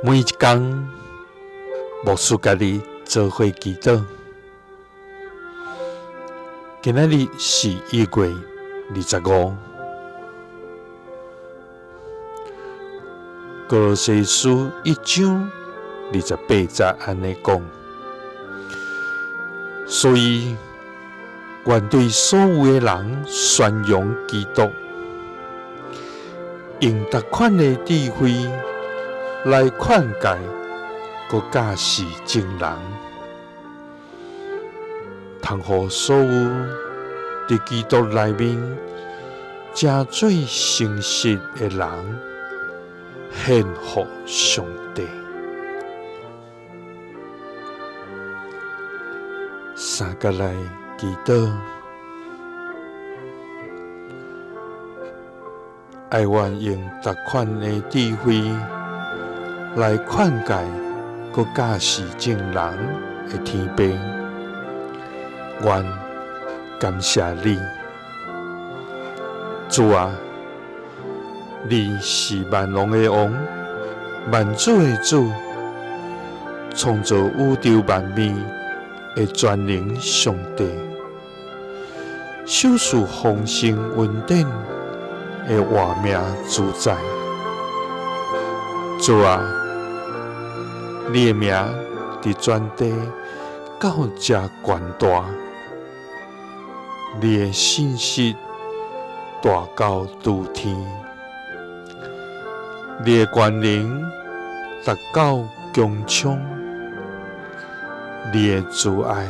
每一工，牧師佮你做伙祈禱。今仔日是1月25，歌羅西書1章28節按呢講，所以願對所有的人宣揚基督，用逐款的智慧來勸誡，閣教示眾人，通予所有佇基督內面成做誠實的人，獻予上帝。三佮來祈禱。愛願用逐款的智慧來勸誡，閣教示眾人的天父，阮感謝你，主啊，你是萬王的王，萬主的主，創造宇宙萬物的全能上帝，賞賜豐盛恩典的活命主宰。主啊，你的名佇全地到遮懸大，你的信實大到諸天，你的權能達到穹蒼，你的慈愛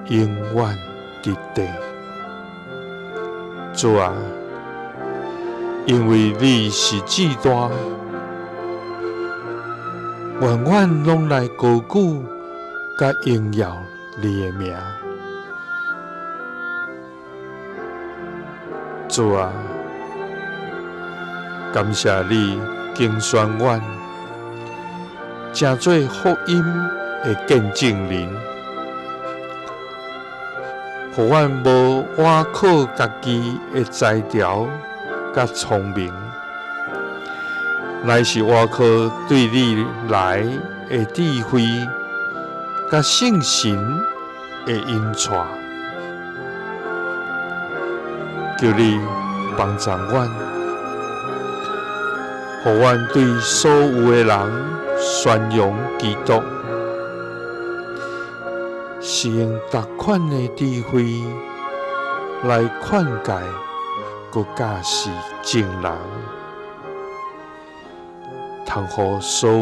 永遠佇地。主啊，因為你是至大，願阮攏來高舉佮榮耀你的名。主啊，感謝你揀選阮，成做福音的見證人，予阮無倚靠家己的才調佮聰明，乃是倚靠對你來的智慧佮聖神的引帶。求你幫助阮，予阮對所有的人宣揚基督，是用逐款的智慧來勸誡，閣教示眾人，通予所有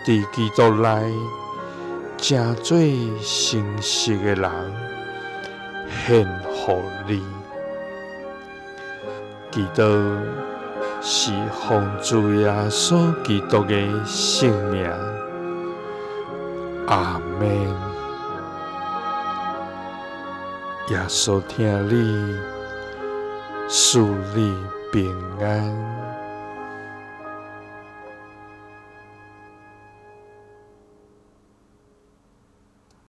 佇基督內成做誠實的人獻予你。祈禱是奉主耶穌基督的聖名，阿們。耶穌疼你，賜你平安。